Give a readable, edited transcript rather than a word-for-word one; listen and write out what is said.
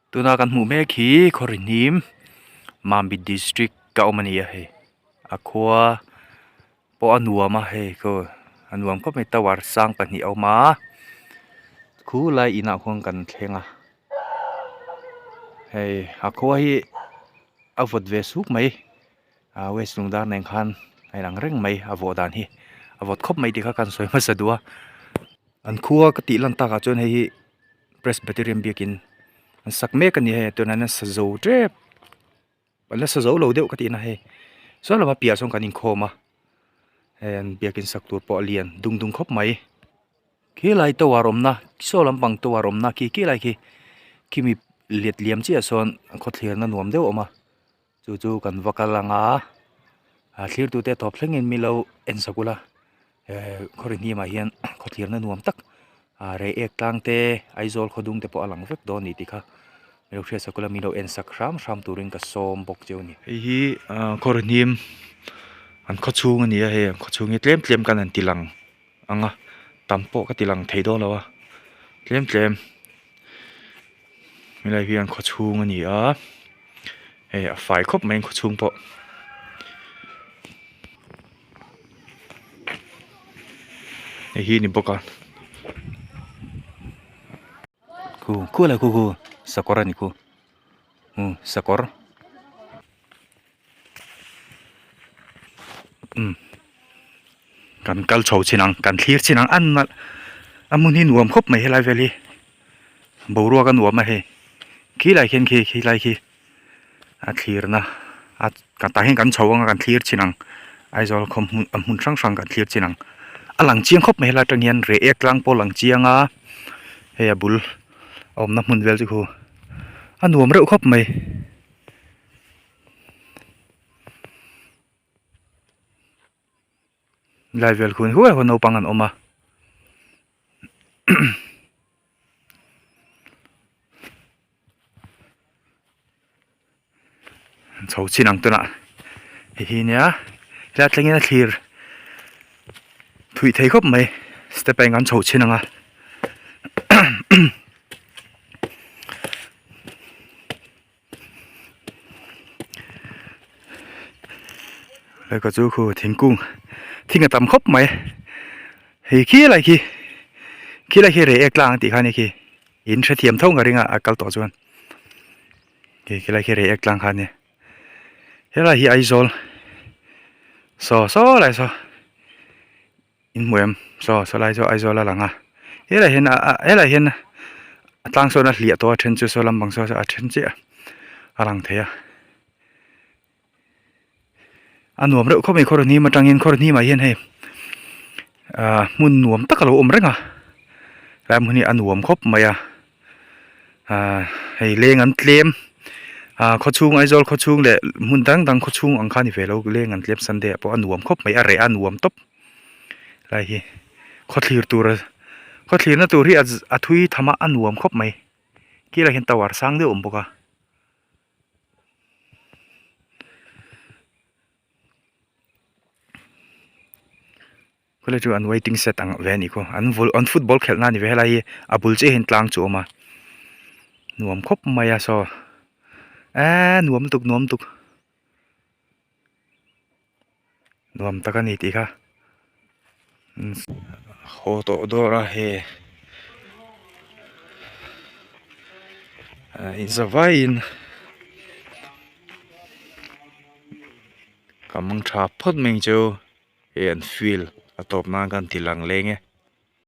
Tuna kan hmuh mek hi Khawrihnim Mamit district a awm a ni a hei a khua pawh a nuam a hei khaw a nuam khawp mai tower sang pahnih a awm a khulai inah khuan kan thleng a hei a khua hi a vawt ve suk mai ah west lungdar nen khan a inang reng mai a vawh dan hi a vawt khawp mai tih kha kan sawi hmasa duh a an khua ka tih lan takah chuan hei hi. Presbyterian biakin an sak mek a ni hei tunah hian sa zo tep an la sa zo lo deuh ka tih na hei saw lama piah sawn kan inkhawm a hei an biakin sak tur pawh a lian dung dung khawp mai khilai tower awmna saw lampang tower awmna khi khilai khi khimi let liam chiah sawn khawthlirna nuam deuh a awm a chu chu kan va kal ang a a thlir tute tawp thlengin mi lo en sak ula eh khaw ri hnim ah hian khawthlirna nuam tak ah rei ek tlang te Aizawl khaw dung te pawh a lang vek dawn a ni tih kha mi lo hriat sak ula mi lo en sak hram hram turin ka sawm bawk cheu a ni. Hei hi ah khaw ri hnim an khaw chhung a ni a hei an khaw chhung hi tlem tlem kan han ti lang ang a tam pawh ka ti lang thei dawn lo a tlem tlem. Helai hi an khaw chhung a ni a hei a fai khawp mai an khaw chhung pawh. Hei hi a ni bawk a khu khu lai khu khu sakawr a ni khu umm sakawr umm kan kal chho chin ang kan thlir chin ang a nalh a hmun hi nuam khawp mai helai vel hi. Boruak a nuam a hei khilai khian khi khilai khi a thlirna a tah hian kan chho anga kan thlir chin ang Aizawl khaw hmun a hmun hrang hrang kan thlir chin ang a lang chiang khawp mai helai atang hian reh ek tlang pawh a lang chiang a hei a bul a awmna hmun vel chu khu a nuam reuh khawp mai. Lai vel khun huai huai naupang an awm a chho chin ang tunah hei hi nia helai thlengin a thlir thui thei khawp mai step a eng an chho chin ang a. Lehkha chu khu thingkung thing a tam khawp mai hei khi lai khi khi lai khi reh ek tlang tih kha ni khi in hrethiam tho ang ka ring a a kal tawh chuan khi khi lai khi reh ek tlang kha a ni helai hi Aizawl saw saw lai saw. In hmu em saw saw lai chu Aizawl a lang a helai hian ah helai hian a tlang sawn a hliah tawh a then chu saw lampang saw a then chiah a lang thei a a nuam reuh khawp mai khaw hnim atangin khaw hnimah hian hei ah hmun nuam tak a lo awm reng a helai hmun hi a nuam khawp mai a. Ahh hei leng an tlem ah khaw chhung Aizawl khaw chhung leh hmun dang dang khaw chhung ang kha a ni ve lo leng an tlem Sunday ah pawh a nuam khawp mai a reh a nuam tawp lai hi khaw thlir tur khaw thlirna tur hi a thui tham a a nuam khawp mai kilai hian tower sang deuh a awm bawk a. Khawlai chu an waiting set ang ve a nih khaw an vul an football khelh na a ni ve helai hi a bul chiah hian tlang chu a awm a nuam khawp mai a saw eee nuam lutuk nuam lutuk nuam tak a ni tih kha haw tawh dawr a hei ah in zavaiin ka mang tha phawt mai ang cheu. Hei an field a tawp nan khan ti lang leng e.